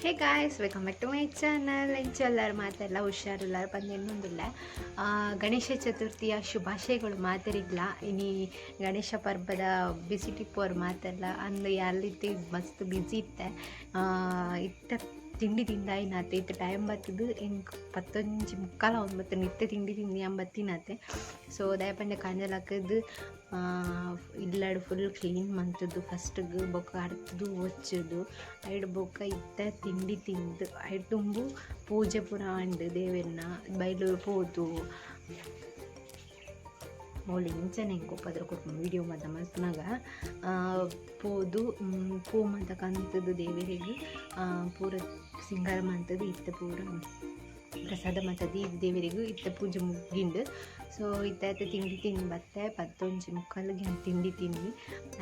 Hey guys, welcome back to my channel. ಎಂಚ ಮಾತೆಲ್ಲ ಹುಷಾರುಲ್ಲಾರ ಪಂದ್. ಗಣೇಶ ಚತುರ್ಥಿಯ ಶುಭಾಶಯಗಳು ಮಾತೆರಿಗ್ಲ. ಇನಿ ಗಣೇಶ ಪರ್ಬದ ಬಿಸಿ ಟಿಪ್ಪೋರ್ ಮಾತೆಲ್ಲ ಅಂದ್ ಯಾಲಿತ್ತಿ ಮಸ್ತ್ ಬಿಸಿ ಇತ್ತೆ. ಇತ್ತ ತಿಂಡಿ ತಿಂದಾಯಿನಾತೆ. ಇತ್ತೆ ಟೈಮ್ ಬತ್ತುದು ಎಂಕ್ 10:45 ಆವೊಂದು ಬತ್ತುಂಡು. ಇತ್ತೆ ತಿಂಡಿ ತಿಂದಿ ಯಾನ್ ಬತ್ತಿನಾತೆ. ಸೊ ದಾಯೆ ಪಂಡ ಕಾಂಜಲಾಕದ್ ಇಲ್ಲಡ್ ಫುಲ್ ಕ್ಲೀನ್ ಮಂತುದು ಫಸ್ಟ್ಗ್, ಬೊಕ ಅರ್ತುದು ಒಚ್ಚುದು, ಐಡ್ ಬೊಕ ಇತ್ತೆ ತಿಂಡಿ ತಿಂದು, ಐಡ್ ದುಂಬು ಪೂಜೆ ಪೂರ ಆಂಡ್. ದೇವೆರ್ನ ಬೈಲೂರು ಪೋದು ಮೂಲು ಇಂಚನೆ ಎಂಕ್ ಉಪದ್ರ ಕೊರ್ಪುಂಡು ವಿಡಿಯೋ ಮಾತ ಮಲ್ಪುನಗ. ಪೋದು ಪೂ ಮಾತ ಕಂತುದು, ದೇವೆರೆಗ್ ಪೂರ ಸಿಂಗಾರ ಮಂತುದು, ಇತ್ತೆ ಪೂರ ಪ್ರಸಾದ ಮಾತ ದೀದ್ ದೇವೆರೆಗ್ ಇತ್ತೆ ಪೂಜೆ ಮುಗಿಂಡ್. ಸೊ ಇತ್ತೆ ಆತೆ ತಿಂಡಿ ತಿಂದು ಬತ್ತೆ. 10:45ಗೆ ಯಾನ್ ತಿಂಡಿ ತಿಂದಿ.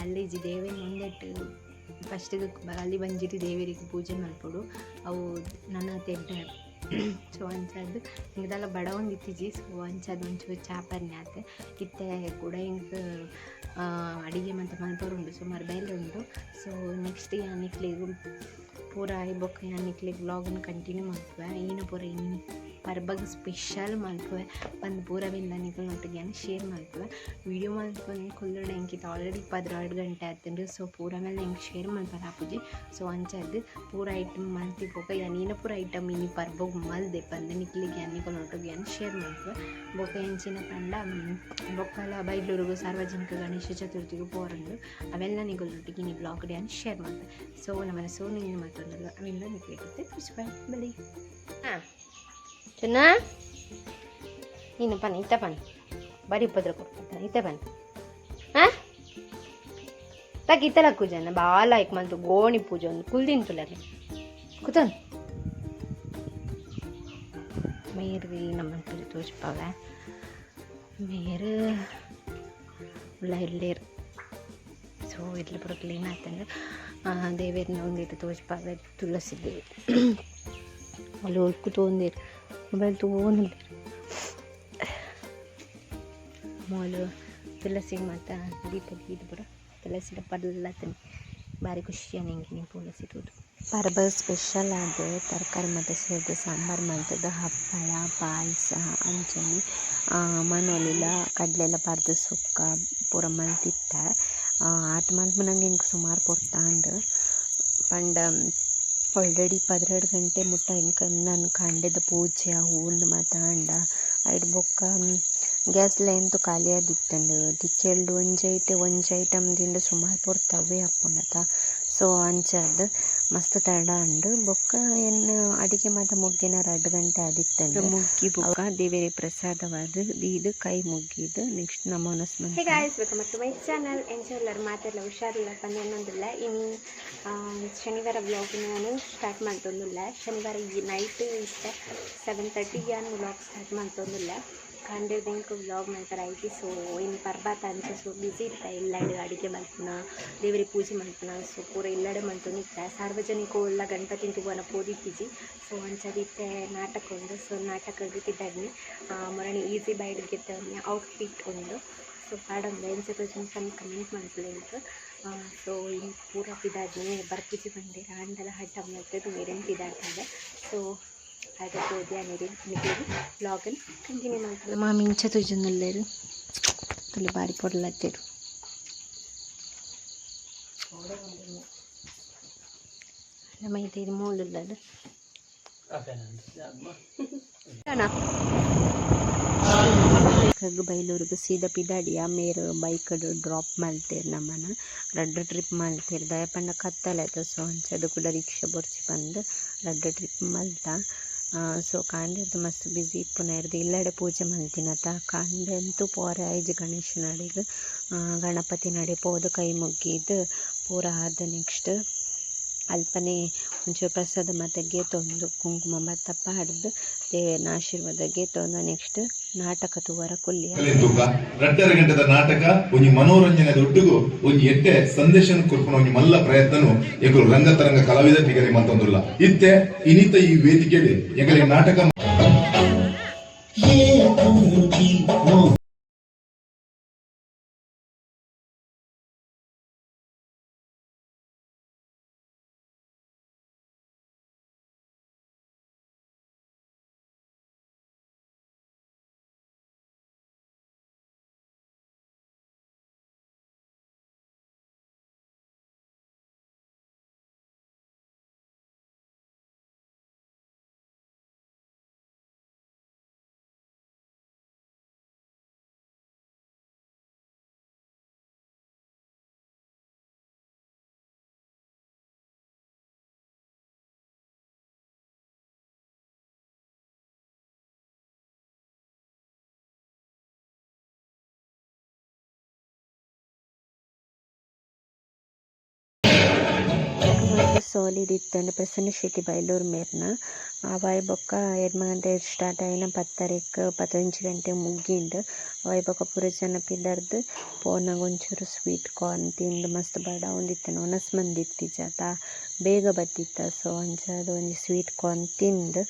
ಅಲ್ಲಿಜಿ ದೇವೆರ್ನ ಉಂದೆಟ್ ಫಸ್ಟಿಗೆ ಬಾಲಿ ಬಂಜಿಡ್ ದೇವೆರೆಗ್ ಪೂಜೆ ಮಲ್ಪೊಡು, ಅವು ನನಾತ್ ಎಡ್ಡೆ. ಸೊ ಅಂಚಾದ್ ಎಂಕ್ ದಾಲ ಬಡವೊಂದಿತ್ತಿಜಿ. ಸೊ ಅಂಚಾದ್ ಒಂಚೂರು ಚಾ ಪರ್ನೆ ಆತೆ. ಇತ್ತೆ ಕುಡ ಎಂಕ್ ಅಡಿಗೆ ಮಾತ ಮಲ್ಪರುಂಡು, ಸುಮಾರು ಬೇಲೆ ಉಂಡು. ಸೊ ನೆಕ್ಸ್ಟ್ ಯಾನ್ ನಿಕ್ಲೆಗ್ ಪೂರ ಆಯಿ ಬೊಕ್ಕ ಯಾನ್ ನಿಕ್ಲೆಗ್ ವ್ಲಾಗ್ನ್ ಕಂಟಿನ್ಯೂ ಮಲ್ಪುವೆ. ಈನ ಪೂರ ಇನಿ ಪರ್ಬಗ್ ಸ್ಪೆಷಲ್ ಮಲ್ಪುವೆ ಪಂದ್ ಪೂರ ನಿಕಲ್ನೊಟ್ಟಿಗೆ ಯಾನ್ ಶೇರ್ ಮಲ್ಪುವೆ. ವೀಡಿಯೋ ಮಲ್ಪೊಂದು ಕುಲ್ಲುಂಡ ಎಂಕ್ ಆಲ್ರೆಡಿ 12 ಗಂಟೆ ಆತುಂಡು. ಸೊ ಪೂರ ಮೇಲೆ ಎಂಕ್ ಶೇರ್ ಮಲ್ಪರೆ ಆಪುಜಿ. ಸೊ ಅಂಚಾದ್ ಪೂರ ಐಟಮ್ ಮಲ್ತಿ ಬೊಕ ಯಾನ್ ಈನ ಪೂರ ಐಟಮ್ ಇನಿ ಪರ್ಬಗ್ ಮಲ್ದೆ ಪಂದ್ ನಿಕ್ಲೆಗ್ ಯಾನ್ ನಿಕಲ್ನೊಟ್ಟಿಗೆ ಯಾನ್ ಶೇರ್ ಮಲ್ಪುವೆ. ಬೊಕ ಎಂಚಿನ ಪಂಡ, ಬೊಕ್ಕಲ ಬೈಲೂರುಗು ಸಾರ್ವಜನಿಕ ಗಣೇಶ ಚತುರ್ಥಿಗ್ ಪೋರುಂಡು. ಅವೆಲ್ಲ ನಿಕಲ್ನೊಟ್ಟಿಗೆ ಇನಿ ವ್ಲಾಗ್ ಯಾನ್ ಶೇರ್ ಮಲ್ಪುವೆ. ಸೊ ನಮನ ಸೋನು ಏನು ಮಲ್ತೊಂದುಲ್ಲ, ಅವೆಲ್ಲ ನಿಕ್ಲೆಗ್ ತೋಜಿಪಾವೆ. ಬಲೆ. ಹಾಂ ಚುನ್ನ, ನೀನು ಪನ್, ಇತ್ತ ಪನ್. ಬಾರಿ ಉಪದ್ರ ಕೊಡ್ತಾ. ಇತ್ತ ಪನ್. ಹಾಂ, ತಕ್ ಇತ್ತಲ ಕೂಜನ ಬಾಲ ಲೈಕ್ ಮಂತು ಗೋಣಿ ಪೂಜೆ ಒಂದು ಕುಲ್ದಿನ್ ತುಲರೆ ಕುತನ್ ಮೇರ್ ನಮ್ಮ ಪೂಜೆ ತೋಜಿಪಾವೆ. ಮೇರ್ ಉಲ್ಲ ಇಲ್ಲೇರ್. ಸೊ ಇಡ್ಲಿ ಪೂರ ಕ್ಲೀನ್ ಆತಂಡು. ದೇವೆರ್ನ ಒಂದಿಟ್ಟು ತೋಜಿಪಾವೆ. ತುಳಸಿ ದೇವಿ ಅಲ್ಲಿ ಕುತೊಂದೇರು, ಮೊಬೈಲ್ ತೂವೊಂದುಲ್ಲೆರ್. ಮೂಲು ತುಳಸಿಗ್ ಮಾತ ದೀಪ ದೀದ್ ಪೂರ ತುಳಸಿದ ಪರ್ಲತನೆ. ಬಾರಿ ಖುಷಿ ಎಂಕ್ ಇನಿ ತುಳಸಿ ತೂದು. ಪರ್ಬ ಸ್ಪೆಷಲ್ ಆದ್ ತರಕಾರಿ ಮಾತ ಸೇರ್ದ್ ಸಾಂಬಾರ್ ಮಲ್ತುದು, ಹಪ್ಪಳ, ಪಾಯಸ, ಅಂಚನೆ ಮನೊಲಿಲ ಕಡ್ಲೆಲ ಪಾಡ್ದ್ ಸುಕ್ಕ ಪೂರ ಮಲ್ತಿತ್ತೆ. ಆತ್ ಮನ್ಪುನಗ ಎಂಕ್ ಸುಮಾರ್ ಪೊರ್ತಾಂಡ್. ಪಂಡ ಆಲ್ರೆಡಿ 12 ಗಂಟೆ ಮುಟ್ಟ ಎಂಕ್ ನನ್ ಕಾಂಡೆದ ಪೂಜೆ ಅವು ಉಂದು ಮಾತ ಆಂಡ. ಐಡ್ ಬೊಕ್ಕ ಗ್ಯಾಸ್ ಲೈನ್ ಖಾಲಿ ಆದಿತ್ತುಂಡು. ದಿಕ್ಕೆಲ್ಡ್ ಒಂಜಿ ಐಟ್ ಒಂಜಿ ಐಟಮ್ ದಿಂಡ ಸುಮಾರ್ ಪೊರ್ತು ಅವ್ವೆ ಆಪುಂಡತ. ಸೊ ಅಂಚಾದ್ ಮಸ್ತ್ ತಡ ಆಂಡ್. ಬೊಕ್ಕ ಎನ್ನ ಅಡಿಗೆ ಮಾತ ಮುಗ್ದಿನ 2 ಗಂಟೆ ಆದಿತ್ತುಂಡು. ಮುಗ್ಗಿ ಬೊಕ್ಕ ದೇವೆರೆ ಪ್ರಸಾದವಾದ್ ದೀದ್ ಕೈ ಮುಗ್ಗಿದ್ ನೆಕ್ಸ್ಟ್ ನಮ ವನಸ್ hey guys, welcome back to my channel. ಎಂಚ ಉಲ್ಲರ್ ಮಾತೆರ್ಲ? ಹುಷಾರುಲ್ಲ ಪಂದ್ ಎನ್ನೊಂದುಲ್ಲೆ. ಇನಿ ಶನಿವಾರ ವ್ಲಾಗ್ ನಾನು ಸ್ಟಾರ್ಟ್ ಮಲ್ತೊಂದುಲ್ಲೆ. ಶನಿವಾರ ಈ ನೈಟ್ ಇತ್ತೆ 7:30 ಯಾನ್ ವ್ಲಾಗ್ ಸ್ಟಾರ್ಟ್ ಮಲ್ತೊಂದುಲ್ಲೆ. ಕಾಂಡೆರ್ದ್ ಎಂಕ್ ವ್ಲಾಗ್ ಮಲ್ಪರೆ ಆಯ್ಜಿ. ಸೊ ಇನಿ ಪರ್ಬತ ಅಂಚ ಸೊ ಬಿಸಿ ಇತ್ತೆ. ಇಲ್ಲಡ್ ಅಡಿಗೆ ಮಲ್ಪುನ, ದೇವೆರೆ ಪೂಜೆ ಮಲ್ಪುನ, ಸೊ ಪೂರ ಇಲ್ಲಡೆ ಮಲ್ತೊಂದಿತ್ತೆ. ಸಾರ್ವಜನಿಕ ಉಲ್ಲ ಗಣಪತಿನ್ ತೂವನ ಪೋದಿತ್ತಿಜಿ. ಸೊ ಅಂಚಾದ್ ಇತ್ತೆ ನಾಟಕ ಉಂಡು. ಸೊ ನಾಟಕಗ್ ಪಿದಡ್ನೆ. ಮೊರಣಿ ಈಸಿ ಬೈಡ್ ಗೆತ್ತೊಂದು ಔಟ್ಫಿಟ್ ಉಂಡು. ಸೊ ಪಾಡೊಂದು ಎಂಚ ತೋಜುಂಡು ಪಂದ್ ಕಮೆಂಟ್ ಮಲ್ಪುಲೆ ಎಂಕ್. ಸೊ ಇನಿ ಪೂರ ಪಿದಾಡ್ನೆ. ಬರ್ಪುಜಿ ಪಂಡೆರ್, ಆಂಡಲ ಹಠ ಮಲ್ತುದು ಮೆರೆನ್ ಪಿದಾಡ್ಪಾದೆ. ಸೊ ಅಡೆ ಪೋದು ಯಾನ್ ನಿಕ್ಲೆಗ್ ವ್ಲಾಗನ್ ಕಂಟಿನ್ಯೂ ಮಲ್ಪುವೆ. ಮಾಮಿ ಇಂಚ ತೋಜೊಂದುಲ್ಲೆರ್ ತೂಲೆ, ಬಾರಿ ಪೊರ್ಲತೆರ್. ನಮ್ಮ ಮೂಲುಲ್ಲರ್. ಬೈಲೂರುಗು ಸೀದಾ ಪಿದಾಡಿಯ. ಮೇರ್ ಬೈಕ್ ಡ್ರಾಪ್ ಮಲ್ತೆರ್ ನಮನ್. ರಡ್ಡ್ ಟ್ರಿಪ್ ಮಲ್ತೆರ್. ದಾಯೆ ಪಂಡ ಕತ್ತಲೆ ಅತ, ಸೊ ಅಂಚಾದ್ ಕುಡ ರಿಕ್ಷಾ ಬೊರ್ಚಿ ಪಂದ್ ರಡ್ಡ್ ಟ್ರಿಪ್ ಮಲ್ತ. ಸೊ ಕಾಂಡೆರ್ದ್ ಮಸ್ತ್ ಬಿಸಿ ಇಪ್ಪುನೈರ್ದ್ ಇಲ್ಲಡೆ ಪೂಜೆ ಮಲ್ತಿನತ, ಕಾಂಡೆ ಅಂತೂ ಪೋರೆ ಆಯಿಜಿ ಗಣೇಶನಡೆಗ್. ಗಣಪತಿನಡೆ ಪೋದು ಕೈ ಮುಗ್ಗಿದ್ ಪೂರ ಆದ್, ನೆಕ್ಸ್ಟ್ ಅಲ್ಪನೆ ಒಂಚೂರು ಪ್ರಸಾದ ಮಾತ ಗೆತೊಂದು, ಕುಂಕುಮ ಮಾತ ಪಾಡ್ದ್, ದೇವೆರ್ನ ಆಶೀರ್ವಾದ ಗೆತೊಂದು ನೆಕ್ಸ್ಟ್ ನಾಟಕ ತೂವರ ಕುಲ್ಲಿಯ. ತೂಕ 2.5 ಗಂಟೆದ ನಾಟಕ ಒಂಜಿ ಮನೋರಂಜನೆ ದೊಟ್ಟುಗು ಒಂಜಿ ಎಡ್ಡೆ ಸಂದೇಶ ಕೊರ್ಪುನ ಒಂಜಿ ಮಲ್ಲ ಪ್ರಯತ್ನನು ಎಂಕುಲು ರಂಗತರಂಗ ಕಲಾವಿದ ತಿಗರಿ ಮಂತೊಂದುಲ್ಲ. ಇತ್ತೆ ಇನಿತ ಈ ವೇದಿಕೆಡ್ ಎಂಕಲೆ ನಾಟಕ ಸಾಲಿಡ್ ಇತ್ತ್ಂಡ್ ಪ್ರಸನ್ನ ಶೆಟ್ಟಿ ಬೈಲೂರು ಮೇರ್ನ. ಅವಾಯಿ ಬೊಕ್ಕ ಎಡ್ಮ ಗಂಟೆ ಸ್ಟಾರ್ಟ್ ಆಯಿನ ಪತ್ತರೆಕ್ ಪತ್ತೊಂಜಿ ಗಂಟೆ ಮುಗೀಂಡ್. ಅವಾಯಿ ಬೊಕ್ಕ ಪೂರ ಜನ ಪಿದಡ್ದ್ ಪೋನಗ ಒಂಚೂರು ಸ್ವೀಟ್ ಕಾರ್ನ್ ತಿಂದ್ ಮಸ್ತ್ ಬಡಾವೊಂದಿತ್ತ್ಂಡ್ ವನಸ್ ಮಂದಿತ್ತಿಜತ ಬೇಗ ಬತ್ತಿತ್ತ ಸೊ ಅಂಚಾದ್ ಒಂಜಿ ಸ್ವೀಟ್ ಕಾರ್ನ್ ತಿಂದ್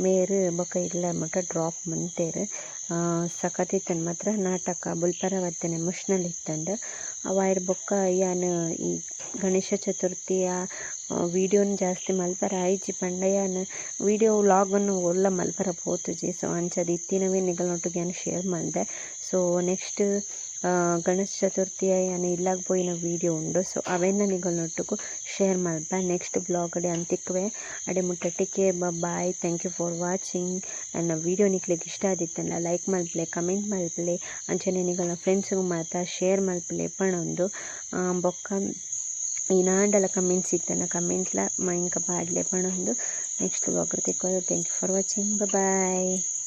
ಮೇರ್ ಬೊಕ ಇಲ್ಲ ಮುಟ ಡ್ರಾಪ್ ಮಂತೆರ್. ಸಕತ್ ಇತ್ತ್ಂಡ್ ಮಾತ್ರ ನಾಟಕ ಬೊಲ್ಪೆರೆ ಬತ್ತಿನ ಎಮೋಷನಲ್ ಇತ್ತ್ಂಡ್. ಅವಾಯಿಡ್ ಬೊಕ್ಕ ಯಾನ್ ಈ ಗಣೇಶ ಚತುರ್ಥಿಯ ವೀಡಿಯೋನ್ ಜಾಸ್ತಿ ಮಲ್ಪರೆ ಆಯಿಜಿ ಪಂಡ ಯಾನ್ ವೀಡಿಯೋ ವ್ಲಾಗನ್ ಓಲ್ಲ ಮಲ್ಪರೆ ಪೋತುಜಿ. ಸೊ ಅಂಚಾದ್ ಇತ್ತಿನವೇ ನಿಗಲ್ನೊಟ್ಟುಗು ಯಾನ್ ಶೇರ್ ಮಲ್ದೆ. ಸೊ ನೆಕ್ಸ್ಟ್ ಗಣೇಶ ಚತುರ್ಥಿಯ ಯಾನ್ ಇಲ್ಲಗ್ ಪೋಯಿನ ವೀಡಿಯೋ ಉಂಡು. ಸೊ ಅವೆನ್ ನಿಗಲ್ನೊಟ್ಟುಗು ಶೇರ್ ಮಲ್ಪೆ. ನೆಕ್ಸ್ಟ್ ವ್ಲಾಗ್ ಡ್ ಯಾನ್ ತಿಕ್ಕುವೆ. ಅಡೆ ಮುಟ್ಟ take care, bye, thank you for watching. ಎನ್ನ ವೀಡಿಯೋ ನಿಕ್ಲೆಗ್ ಇಷ್ಟ ಆದಿತ್ತುಂಡ ಲೈಕ್ ಮಲ್ಪುಲೆ, ಕಮೆಂಟ್ ಮಲ್ಪುಲೆ, ಅಂಚನೆ ನಿಗಲ್ನ ಫ್ರೆಂಡ್ಸ್ ಗ್ ಮಾತ ಶೇರ್ ಮಲ್ಪುಲೆ ಪನೊಂದು, ಬೊಕ್ಕ ಏನಾಂಡಲ ಕಮೆಂಟ್ಸ್ ಇತ್ತುಂಡ ಕಮೆಂಟ್ಲ ಎಂಕ್ ಪಾಡ್ಲೆ ಪನೊಂದು ನೆಕ್ಸ್ಟ್ ವ್ಲಾಗ್ ತಿಕ್ಕುವ. Thank you for watching, bye.